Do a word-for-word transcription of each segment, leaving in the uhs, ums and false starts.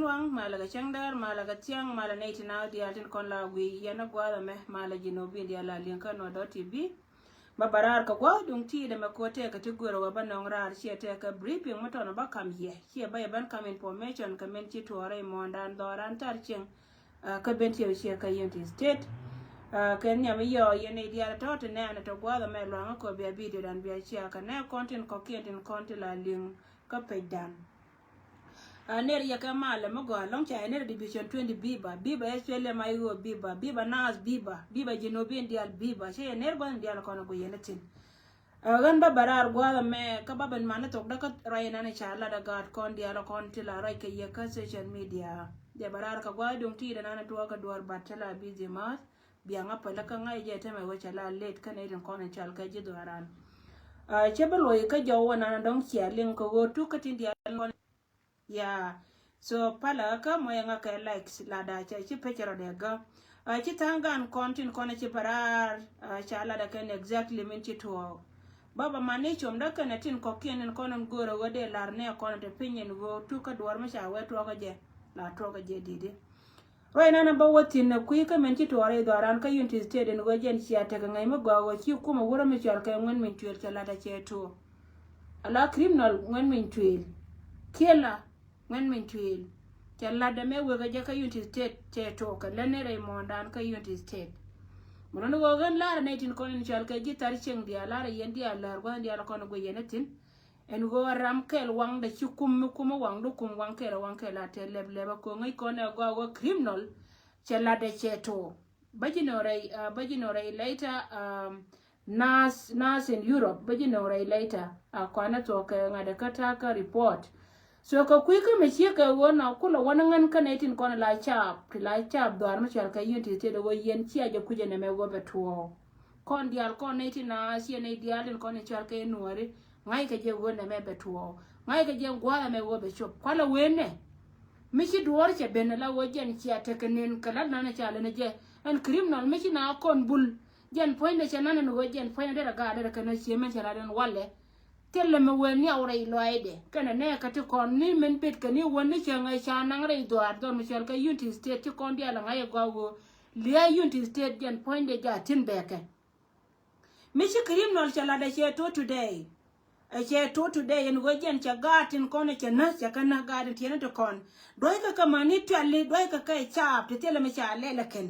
Malɛ kɛ cäŋ däär, malɛ kɛ thiaŋ, malɛ nɛy ti naath diaal tin kɔn la wi̱i̱ yɛn ɛ gua̱a̱th ɛmɛ, malɛ ji̱ nobin diaal la li̱eŋ kä Nuer dot T V. Bä bä raar kɛ gua̱a̱th duŋ ti̱i̱t ɛmɛ ko̱ tɛɛkɛ ti guer ɛ wä bä nɔŋ raar ciɛ tɛɛkɛ briefing mi tɔnɔ bä kam yɛ ciɛ bä yɛ ben kam information kɛ min ci tuɔɔrɛ i̱ muɔ̱ɔ̱ndan dhɔran thar cieŋ. Kä ben tiɛ ciɛ kä Unity State. Kɛ nhiam i̱ yɔɔ yɛn i̱ diaal tɔ̱ ti nɛɛnɛ tɔ gua̱a̱th ɛmɛ luaŋä kɔ bia video dan bia ciɛ kɛ nɛ kɔn tin kɔ̱kiɛn tin kɔn ti la li̱eŋ kä pecdan. A ner yɛ kɛ malɛ mi gɔaa lɔŋ ca yɛ ner division twenty biba, biba Australia ma iɣöö biba, biba Naath biba, biba Jinubin diaal biba, cɛ yɛ ner gua̱n diaal kɔn a guiyɛ ni thin. Ɛ ɣän bä bɛ raar gua̱a̱th ɛmɛ kä bä ben man ni thok dä kä ruac inan ca lat a gaat kɔn diaal kɔn ti la ruac kɛ yɛ kä social media. Jɛ bɛ raar kɛ gua̱a̱th duŋ ti dɛ nan tuɔɔk kɛ duɔ̱ɔ̱r bat ti la busy math. Biaŋä päl kä ŋa̱c jɛ tämɛ wecɛ la let kä nɛy tin kɔn in cal kɛ ji̱ dhuaaran. Cɛ bi luɔc kä jɔw wä nan dɔ̱ŋ cia liŋ kɛ ɣöö tuk kä tin diaal kɔn. Ya. So palä kä mɔyɛ ŋa kɛ likes lada cɛ ci pecɛ rɔ dɛ gä. Ci tha̱a̱ŋ gan kɔn tin kɔn ci bä raar. Ca lada kɛn exactly min ci tuɔɔk. Baba man ni com dä kɛn tin kɔkiɛn in kɔn in go̱o̱rä ɣä dee lar nɛ kɔn te piny in ɣöö tuk kä duɔr mi ca wee tuɔɔkä jɛ la tuɔɔkä jɛ didi. Ruac nan a bä wä thi̱n ɛ kui̱ kä min ci tuɔɔr i̱ dhɔran kä Unity State in ɣöö jɛn cia tekɛ ŋäc mi gɔaa ɣöö ci kumɛ wurä mi cɔal kɛ ŋuɛn min cuël cɛ lat a cɛ tuɔ. Ala criminal ŋuɛn min cuël. Kiɛla ŋuɛn min cuël. Cɛ lat dɛ mɛ wekɛ jɛ kä Unity State cɛ tuɔ kɛ lät ni rɛy muɔ̱ɔ̱ndan kä Unity State. Mɛ lɔni ɣöö ɣän la̱rä nɛy tin kɔn in cɔal kɛ ji̱ thar cieŋ diaal la̱rä yɛn diaal läär gua̱n diaal kɔn guic yɛn ɛ thi̱n. Ɛn ɣöö ram kɛl waŋdɛ ci kum mi kum waŋdu kum waŋ kɛl waŋ kɛl a te lɛp lɛp a ko̱ ŋäc kɔn ɛ gɔaa ɣöö criminal cɛ latdɛ cɛ to̱o̱. Bä ji̱ nɔ rɛy, bä ji̱ nɔ rɛy later. Naath, naath in Europe bä ji̱ nɔ rɛy later. A kɔanɛ thuɔ̱k kɛ ŋa̱t ɛ kä ta̱a̱ kä report. So kɛ kui̱ kä mi ciek kɛ ɣöö nɔ kulɛ wä ni ŋän kä nɛy tin kɔn la caap ti la caap dhuaar mi cɔal kɛ Unity State ɣöö yɛn cia jɛ kui̱c ɛnɛ mɛ ɣöö bɛ tuɔɔk. Kɔn diaal kɔn nɛy ti naath ciɛ nɛy diaal tin kɔn in cɔal kɛ Nuääri. Ŋa̱ckɛ jɛ ɣöö nɛmɛ bɛ tuɔɔk. Ŋa̱ckɛ jɛ gua̱a̱th ɛmɛ ɣöö bɛ cop. Kualɛ wëë nɛ. Mi ci duɔ̱ɔ̱r cɛ ben ala ɣöö jɛn cia tekɛ nen kɛ lat nanɛ ca lɛn jɛ. Ɛn criminal mi ci na kɔn bul. Jɛn puɔ̱nydɛ cɛ nanɛ ni ɣöö jɛn puɔ̱nydɛ derɛ gaat derɛ kɛn a cie mɛn cɛ lat ɛn walɛ. Thilɛ mi wëë niaw rɛy lɔaacdɛ kɛnɛ nɛɛkɛ ti kɔn ni min bet kɛ ni wän ni cɛ ŋäc ca naŋ rɛy dhuaar dhɔr mi cɔal kɛ Unity State ci kɔn diaal ɛ ŋa̱c ɛ gɔaa ɣöö lia̱a̱ Unity State jɛn puɔ̱nydɛ jaa thi̱n bɛɛkɛ. Mi ci criminal cɛ lat ɛ cɛ to̱ today. Ɛ cɛ to̱ today ɛn ɣöö jɛn cɛ gaat tin kɔn cɛ näk cɛ kɛ näk gaat tin tiɛni ti kɔn. Duɔ̱ckɛ kɛ mäni tuɛli duɔ̱ckɛ kɛ caap ti thilɛ mi ca lɛl ɛ kɛn.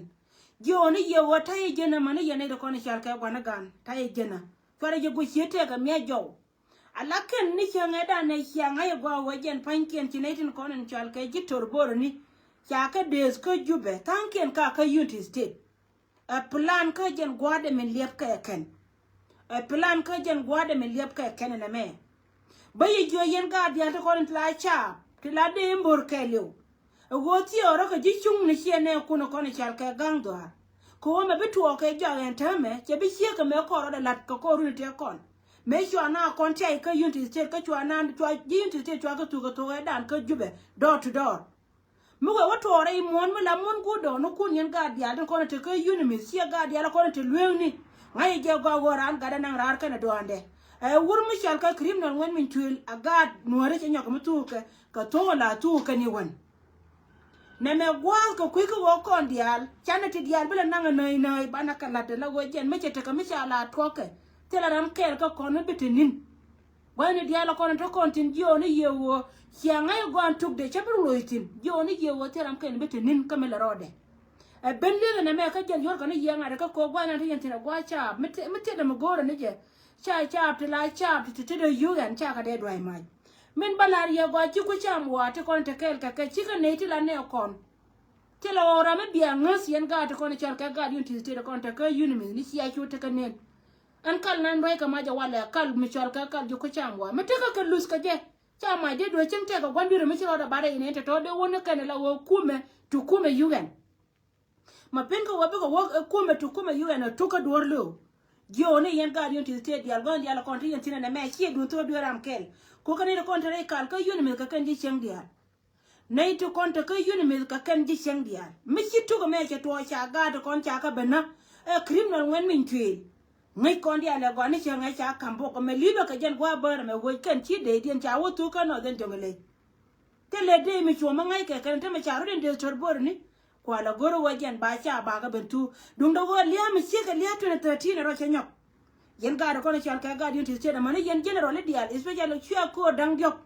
Jiɔni yɛ ɣöö ta̱yɛ jenä mäni yɛn nɛy ti kɔn cɔal kɛ gua̱ni gan ta̱yɛ jenä. Cuarɛ jɛ guic cië tëëkɛ mia̱ jɔw. Ala kɛn ni cäŋɛ danɛ ciaŋ a yɛ gɔaa ɣöö jɛn pa̱nykiɛn ci nɛy tin kɔn in cɔal kɛ ji̱ to̱r bo̱rä ni. Ca kɛ deeth kä Jubɛ tha̱a̱ŋkiɛn ka kä Unity State. Ɛ plan kä jɛn gua̱a̱dɛ min liɛp kɛ kɛn. Ɛ plan kä jɛn gua̱a̱dɛ min liɛp kɛ kɛn ɛnɛ mɛ. Bä yɛ jiɔ yɛn gaat diaal ti kɔn in ti la caap ti la dee in bo̱r kɛɛliw. Ɛ ɣöö thiɔɔrä kɛ ji̱ cuŋ ni ciɛ nɛɛkun ɛ kɔn in cal kɛ ga̱ŋ dhuaar. Kɛ ɣöö mɛ bi tuɔɔk kɛ jɔak ɛn täämɛ cɛ bi ciek kɛ mɛ kɔn rɔɔdɛ la̱t kɛ kɔn runi tëë kɔn. Mëë cua na kɔn tiay kä Unity State kä cua na cua ji̱ Unity State cua kɛ thuk kɛ thok ɛ dan kä Jubɛ door to door. Mi wee wä tuɔɔrɛ i̱ muɔ̱ɔ̱n mi la muɔ̱ɔ̱n guut dɔɔn ni kun yɛn gaat diaal tin kɔn te kä UNMISS ciɛ gaat diaal kɔn te lueeŋni. Ŋa̱c jɛ gɔaa ɣöö raan gatdɛ naŋ raar kɛnɛ dɔaandɛ. Ɛ wur mi cɔal kɛ criminal ŋuɛn min cuël a gaat nuääri cɛ nyɔk mi thuukɛ kɛ thuuk la thuuk kɛn i̱ wän. Nɛmɛ gua̱a̱th kɛ kui̱ kä ɣöö kɔn diaal canɛ ti diaal bi lɛ naŋ ɛ nääy nääy banɛ kɛ la̱tdɛ la ɣöö jɛn mi cɛ tekɛ mi ca la tuɔkɛ. Thilɛ ram kɛɛl kä kɔn mi bi te ni̱n. Gua̱thni diaal ɛ kɔn in te kɔn thi̱n jiɔɔni yiëë ɣöö cia ŋa̱c ɛ gɔaa in tukdɛ cä bi loc thi̱n jiɔɔni yiëë ɣöö thil ram kɛn bi te ni̱n kä mi lɛ rɔɔdɛ. Ɛ ben lieth ɛn ɛmɛ kä jɛn yuɔ̱rkɛ ni yiëë ŋa̱t ɛ kä ko̱o̱k gua̱thni ti yɛn thi̱n ɛ gua̱a̱th caap mi te mi te dämɛ go̱o̱rɛ ni jɛ. Ca caap ti la caap ti te te dee yuk ɛn ca kɛ dee duay mac. Min ba la̱r yɛ gɔaa ci ku cam wa̱a̱ ti kɔn in te kɛɛl kɛ kɛ cikɛ nɛy ti la nɛ kɔn. Thilɛ ɣɔw ram mi bia ŋäth yɛn gaat ti kɔn i̱ cɔl kɛ gaat yun ti ti ti kɔn te kä UNMISS ni cia cu te kä nen. Ɛn kal nan ruac kɛ mac ɛ walɛ kal mi cɔl kɛ kal ji̱ ku cam wa mi tekɛ kɛ luth kɛ jɛ. Ca mac dee duee cieŋ tɛk kɛ gua̱n dui̱r mi ci rɔɔdɛ bat rɛy nɛn tɔ̱tɔ̱ dee wun ni kɛn ɛ la wee kumɛ ti kumɛ yuk ɛn. Ma pen kɛ wee bikɛ wä ɛ kumɛ ti kumɛ yuk ɛn ɛ tuk kä duɔ̱ɔ̱r lo̱o̱. Jiɔɔni yɛn gaat yun ti ti tëë diaal gua̱n diaal ɛ kɔn ti yɛn thi̱n ɛn ɛmɛ ciɛ duun thok duee ram kɛl. Ku kɛn i̱ ti kɔn te rɛy kal kä UNMISS kɛ kɛn ji̱ cieŋ diaal. Nɛy ti kɔn te kä UNMISS kɛ kɛn ji̱ cieŋ diaal mi ci tuk ɛmɛ cɛ tuɔɔk ca gaat ti kɔn ca kä ben nä. Ɛ criminal ŋuɛn min cuëël. Ŋäc kɔn diaal ɛ gɔaa ni cieŋ ɛ ca ka̱m bok ɛmɛ li̱pɛ kɛ jɛn gua̱a̱ bäär ɛmɛ wec kɛn ci dee diɛn ca wä thuk kä Northern Jonglei. Thilɛ dee mi cuɔ̱ɔ̱ŋ mi ŋa̱ckɛ kɛn te mi ca rot in dee tɔr bo̱o̱r ni. Kua la go̱r wä jɛn ba ca bakä ben thuk. Duŋdɛ wä lia̱a̱ mi ciek kɛ lia̱a̱ twenty thirteen rɔ cɛ nyɔk. Yɛn gaat kɔn i̱ cɔal kɛ gaat Unity State amäni yɛn general i̱ diaal, especially cuɛ ko̱o̱r da̱ŋ diɔ̱k.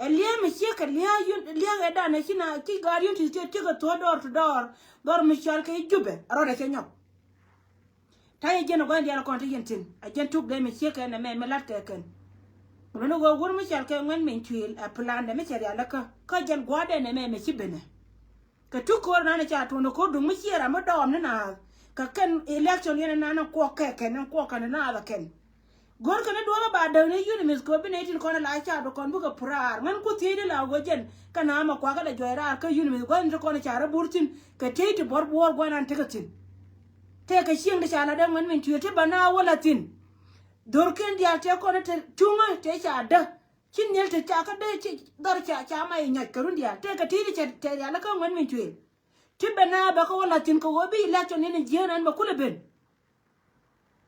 Ɛ lia̱a̱ mi ciek kɛ lia̱a̱ yun, lia̱a̱ ɛ danɛ ci na ci gaat Unity State cikɛ thuɔ̱ɔ̱ door to door. Dhɔr mi cɔal kɛ i̱ Jubɛ rɔɔdɛ cɛ nyɔk. Ta̱yɛ jɛn ɛ gua̱n diaal kɔn te yɛn thi̱n. Ɛ jɛn tuk dee mi ciek kɛ nɛmɛ mi la̱t kɛ kɛn. Ɣöö ni ɣöö wur mi cɔal kɛ Ŋuɛn Miny Tuil ɛ plandɛ mi cɛ rialikä. Kä jɛn gua̱a̱dɛ nɛmɛ mi ci benɛ. Kɛ tuk ko̱r nanɛ ca tuɔ̱n ko̱r duŋ mi ciɛ ram mi dɔɔm ni naath. Kɛ kɛn election yɛn nanɛ kuɔk kɛ kɛn, kuɔk kɛn naath ɛ kɛn. Go̱r kɛn ni duɔ̱ɔ̱p ba däk ni UNMISS kɛ bi nɛy tin kɔn la ca bi kɔn bikɛ puraar. Ŋän ku thiecni la wä jɛn kɛ naamɛ kuakä la juɔc raar kä UNMISS gua̱n ti kɔn ca rɔ bur thi̱n kɛ tiey ti buɔ̱r buɔ̱ɔ̱r gua̱n an tekɛ thi̱n. Tëëkɛ cieŋ ti ca la dee Ŋuɛn Miny Tuil ti bä na wä la thi̱n. Dhorkiɛn diaal tëë kɔn te cuŋä tëë ca dä. Ci nhial te ca kä dee ci dhɔr ca ca ma i̱ nyɔc kɛ run diaal tëëkɛ ti̱i̱t cɛ tɛ rial kä Ŋuɛn Miny Tuil. Ti ben na bɛ kä wä la̱th thi̱n kɛ ɣöö bi election in jieen ɛn bɛ kulɛ ben.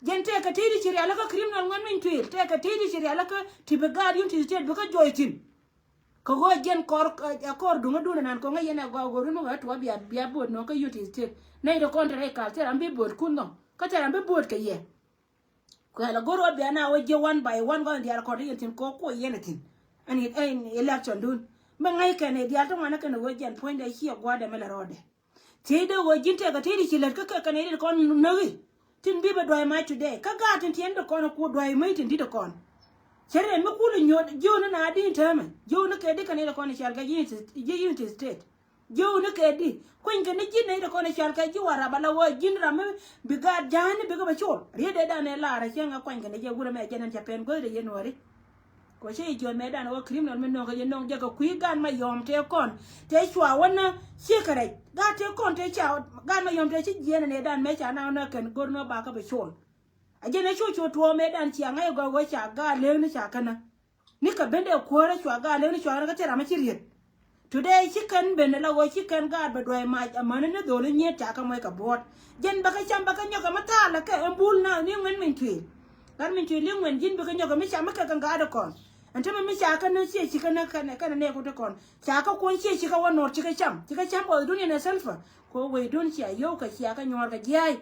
Jɛn tëëkɛ ti̱i̱t ci rial kä criminal Ŋuɛn Miny Tuil tëëkɛ ti̱i̱t ci rial kä ti bi gaat Unity State bi kä juɔc thi̱n. Kɛ ɣöö jɛn kɔr ɛ kɔr duŋä duun ɛnan kɔŋä yɛn ɛ gɔaa ɣöö run mi wee tuɔ bia bia bo̱o̱t nɔ kä Unity State. Nɛy ti kɔn te rɛy kal thil ram bi bo̱o̱t kun nhɔk kä thil ram bi bo̱o̱t kɛ yɛ. Kuɛ la go̱r wä bia na wä jiɛ one by one gɔn diaal kɔn ti yɛn thi̱n kɔ kuɔ yɛn a thi̱n. Ɛn ɛn election dun. Mɛ ŋäc kɛn ɛ diaal ti ŋuan kɛn ɛ wä jɛn puɔ̱nydɛ ciɛ gua̱dɛ mɛ lɛ rɔɔdɛ. Thiecdɛ wä ji̱n tɛk a thiecdɛ ci lät kä kɛ kɛn ɛ ri kɔn näk i̱. Tin bi bɛ duay mac today. Kä gaat tin tiɛn ti kɔn kuɔ duay mac tin di̱t kɔn. Cɛ rɛn mi kul inyuɔ̱t jiön ni na di in täämɛ. Jiön ni kɛ di kɛn ɛ ri kɔn i̱ cal kɛ ji̱ Unity State. Ji̱ Unity State. Ji̱ wuni kɛ di kuenykɛ ni ji̱ nɛy ti kɔn i̱ cal kɛ ji̱ Warap ala wä ji̱n ram mi bi gaat ja̱a̱ni bikɛ bɛ col. Riet dee dan ɛ lar ɛ cieŋ ɛ kuenykɛ ni jɛ wurɛ mɛ jɛn ɛn cɛ pɛn guäth dee yɛ Nuääri. Kɔ cɛ i̱ jiɔt mɛ dan ɛ wä criminal mi nöŋ kɛ jɛ nöŋ jɛ kɛ kui̱ gaat ma yɔm tëë kɔn tëë cua wä nä ciek kɛ rɛc gaat tëë kɔn tëë ca gaat ma yɔm tëë ci jiɛn ɛn ɛ dan mɛ ca na wä nä kɛn go̱r nä ba kä bɛ col. A jɛn ɛ cu cu tuɔɔk mɛ dan cia ŋa̱c ɛ gɔaa wä ca gaat lëëk ni ca känä. Ni kɛ ben dee kuäärä cua gaat lek ni cua kä thil ram mi ci riet. Today ci kɛn ben ala ɣöö ci kɛn gaat bɛ duay mac amäni ni dholi nyiet ca kɛ muɔc kɛ buɔ̱ɔ̱t. Jɛn bɛ kɛ cam bɛ kɛ nyɔk kɛ mi thaal kɛ ɛn bul na ni Ŋuɛn Miny Tuil. Gat Miny Tuil li Ŋuɛn ji̱n bikɛ nyɔk kɛ mi cam mi kɛ kɛn gaat kɔn. Ɛn tämɛ mi ca kɛn ni ciɛ ci kɛn kɛn kɛn nɛɛk wut kɔn. Ca kɛ kuɔn ciɛ ci kɛ wä nɔɔr ci kɛ cam ci kɛ cam buɔth dun yɛn ɛ Salva. Kɛ wä wec dun cia yio̱w kɛ cia kɛ nyuɔɔr kɛ jia̱a̱c.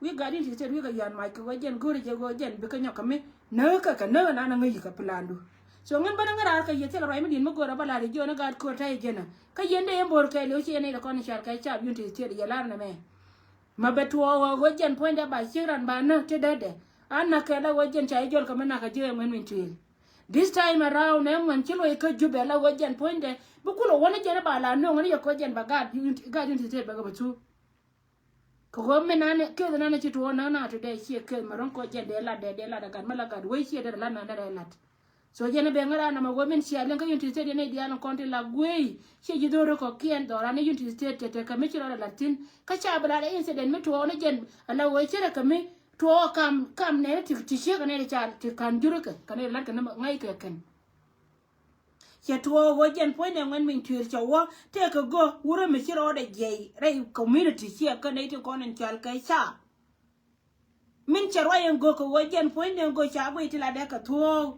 Wi̱i̱ gat in ti state wi̱i̱ kɛ yuan mac kɛ wä jɛn go̱o̱ri jɛ wä jɛn bikɛ nyɔk kɛ mi näk kɛ kɛ näk nan ŋäc kɛ plan du. So ŋän bä ni ŋäraar kɛ yɛ thil ruac mi di̱n mi go̱o̱r ɛ bä lar yɛ jiɔn i̱ gaat ko̱r ta̱yɛ jɛn ɛ kä yɛn dee yɛn bo̱o̱r kɛɛl yɛ wä ci yɛn nɛy dɛ kɔn i̱ car kɛ cap yun ti state yɛ lar nɛ mɛ. Ma bɛ tuɔɔk ɛ wä jɛn puɔ̱nydɛ ba ciek ran ba näk ti dee dɛ. An näk kɛ la wä jɛn ca yɛ jɔl kɛ mi nak kɛ ji̱ ɛ Ŋuɛn Miny Tuil. This time around ɛ ŋuɛn ci luɔc kä Jubɛ la wä jɛn puɔ̱nydɛ bi kulɛ wä ni jɛn i̱ ba la no̱o̱ŋ ni yɛ ko̱ jɛn ba gaat yun ti state bɛ kɛ bɛ thuk. Kɛ ɣöö mi nani keth nani ci tuɔɔk näk na today ciɛ keth mi ro̱ŋ kɔ jɛn dee lat dee dee lat a gat mi la gat wei ciɛ dee lat na dee lat. So jɛn ben ŋära na ma ɣöö min cia liŋ kä Unity State yɛn i̱ diaal in kɔn ti la guey ciɛ ji̱ dho̱r kɔkiɛn dhɔran ni Unity State tɛ te kɛ mi ci rɔ lat thi̱n kä ca bi lat incident mi tuɔɔk ni jɛn a la ɣöö ci rɛ kɛ mi tuɔɔk kam kam nɛni ti ti ciek kɛ nɛni ca ti kan jurikɛ kɛ nɛni lat kɛ ni ŋa̱c kɛ kɛn. Cɛ tuɔɔk ɣöö jɛn puɔ̱nydɛ Ŋuɛn Miny Tuil cɛ wä tëëkɛ gök wurä mi ci rɔɔdɛ jiɛc rɛy community ciɛ kä nɛy ti kɔn in cɔal kɛ ca. Min cɛ ruac in gök kɛ ɣöö jɛn puɔ̱nydɛ in gök ca guic ti la dee kɛ thuɔ̱ɔ̱k.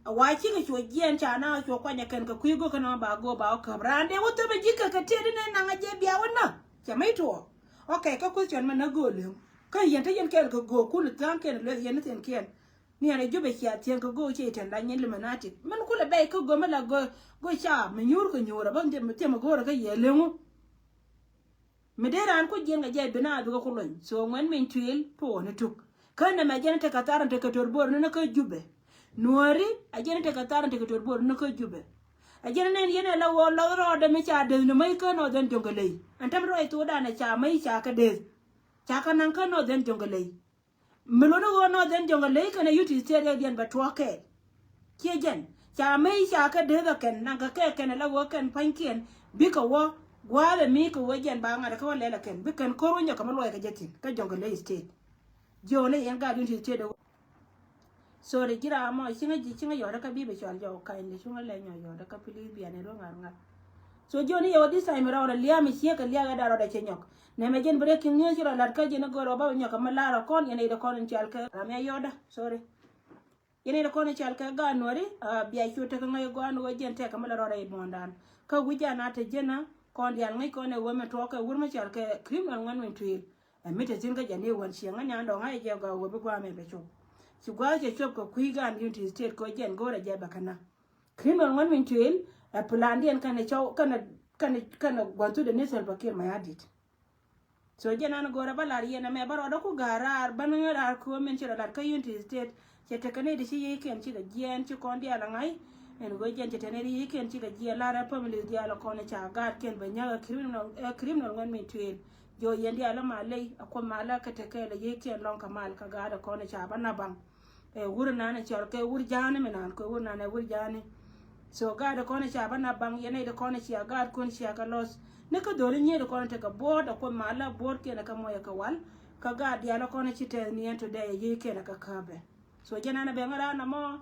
A wa cikɛ cuɔ jiɛɛn ca na cuɔ kuany ɛ kɛn kɛ kui̱ gök kɛn ɔ ba gök ba wä käp raan dee wä thäpɛ ji̱ kɛ kɛ tiɛt inɛ naŋ a jɛ bia wä nä. Cɛ mi tuɔɔk. Ok, kä question mɛ nä gök li̱eŋ kä yɛn te yɛn kɛɛl kɛ gök kun tha̱a̱ŋ kɛn lueth yɛn ni thiɛn kiɛn. Ni ɛn ɛ Jubɛ cia thiɛŋ kɛ go̱o̱k ciɛ itɛn la nyɛn Illuminati. Min kulɛ bɛy kä go̱o̱k mi la go̱o̱k ca mi nyuur kɛ nyuur ɛ bä thiɛm go̱o̱r ɛ kä yɛ leŋu. Mi dee raan ku jiɛn kɛ jɛ bi na bikɛ ku lony. So Ŋuɛn Miny Tuil tuɔɔk ni tuk. Kä nɛmɛ jɛn tekɛ thar in tekɛ to̱r bo̱o̱r ni ni kä Jubɛ. Nuääri a jɛn tekɛ thar in tekɛ to̱r bo̱o̱r ni ni kä Jubɛ. A jɛn nɛn yɛn ɛ la ɣöö lɔth rɔɔdɛ mi ca deth ni mäc kä Northern Jonglei. Ɛn tɛm rɔɔc thokdan ɛ ca mäc ca kɛ deth. Ca kɛ naŋ kä Northern Jonglei. Mi luni ɣöö Northern Jonglei kɛnɛ Unity State ɛ diɛn bɛ tuɔɔk kɛɛl. Ciɛ jɛn ca mec ca kɛ deth ɛ kɛn naŋ kɛ kɛ kɛn ɛ la ɣöö kɛn pa̱nykiɛn bikɛ wä gua̱a̱th ɛ mi kɛ ɣöö jɛn ba ŋa̱t ɛ kä wä lɛl ɛ kɛn bi kɛn ko̱r wä nyɔk kɛ mi luɔc kɛ jɛ thi̱n kä Jonglei State. Jiɔni yɛn gaat Unity State ɛ ɣöö. Sorry ji̱ ram mɔ cieŋä ji̱ cieŋä yɔt ɛ kä bi bɛ cɔal jɔw kany ni cuŋä lɛ nyɔ yɔt ɛ kä please bian ɛ ruɔ̱ ŋa̱r ŋa̱r. So jiɔni yɛ wä this time around ɛ lia̱a̱ mi ciek kɛ lia̱a̱ ɛ da̱r rɔɔdɛ cɛ nyɔk. Nɛmɛ jɛn breaking news ci rɔ lat kä jɛn i̱ gör ɔ ba wä nyɔk kɛ mi lar ɔ kɔn yɛn i̱ dee kɔn in cial kɛ ram ya yɔtdä. Sorry. Yɛn i̱ kɔn i̱ cal kɛ gaat nuɔri, a, bia cu tekɛ ŋäc gɔaa ni ɣöö jɛn tɛkɛ mi la rɔɔdɛ i̱ muɔ̱ɔ̱ndan. Kä wi̱c jɛn a te jɛn a kɔn diaal ŋäc kɔn ɛ ɣöö mɛn tuɔɔk kɛ wur mi cal kɛ criminal ŋuɛn min tuil. Ɛ mi te thi̱n kä jɛn i̱ wän ciɛ ŋäc nyan dɔ̱ŋ a i̱ jɛ gɔaa ɣöö bi gua̱a̱ mɛ bɛ cop. Ci gua̱a̱ cɛ cop kɛ kui̱ gaat Unity State kɛ ɣöö jɛn go̱o̱rɛ jɛ bɛ kɛ na. Criminal ŋuɛn min tuil, ɛ plandiɛn kɛnɛ cɔw, kɛnɛ, kɛnɛ, kɛnɛ gua̱n thut ɛ ni Salva Kiir Mayardit. So jɛn an go̱o̱rɛ bä lar yɛn ɛmɛ bä rɔɔdä ku ga̱a̱r raar bä ni ŋäc raar köö min ci rɔ lat kä Unity State. Cɛ tekɛ nɛy ti ci yiëëkiɛn cikɛ jiɛɛn ci kɔn diaal ɛ ŋa̱c. Ɛn ɣöö jɛn cɛ te nɛy ti yiëëkiɛn cikɛ jiɛɛn lar ɛ families diaal ɛ kɔn ɛ ca gaatkiɛn bɛ nyäk ɛ criminal, ɛ criminal ŋuɛn min tuil. Jɔw yɛn diaal ɛ mal ley ɛ kuoth mal lä kɛ tekɛ lɛ yiëëkiɛn lɔŋ kɛ mal kɛ gaat ɛ kɔn ɛ ca bä na baŋ. Ɛ wur nan ɛ cɔl kɛ wur ja̱a̱ni mi nan kɛ wur nan ɛ wur ja̱a̱ni. So gaat ɛ kɔn ɛ ca bä na baŋ yɛn ɛ di kɔn ɛ cia gaat kun cia kɛ lɔs. Ni kä dholi nyiet ɛ kɔn ɛ tekɛ buɔ̱ɔ̱t ɛ kuoth mal lä buɔ̱ɔ̱t kiɛn ɛ kɛ muɔc ɛ kɛ wal. Kä gaat diaal ɛ kɔn ɛ ci tɛth ni ɛn today ɛ yiëëkiɛn ɛ kɛ käpɛ. So jɛn an ɛ bɛ ŋä raan ɛmɔ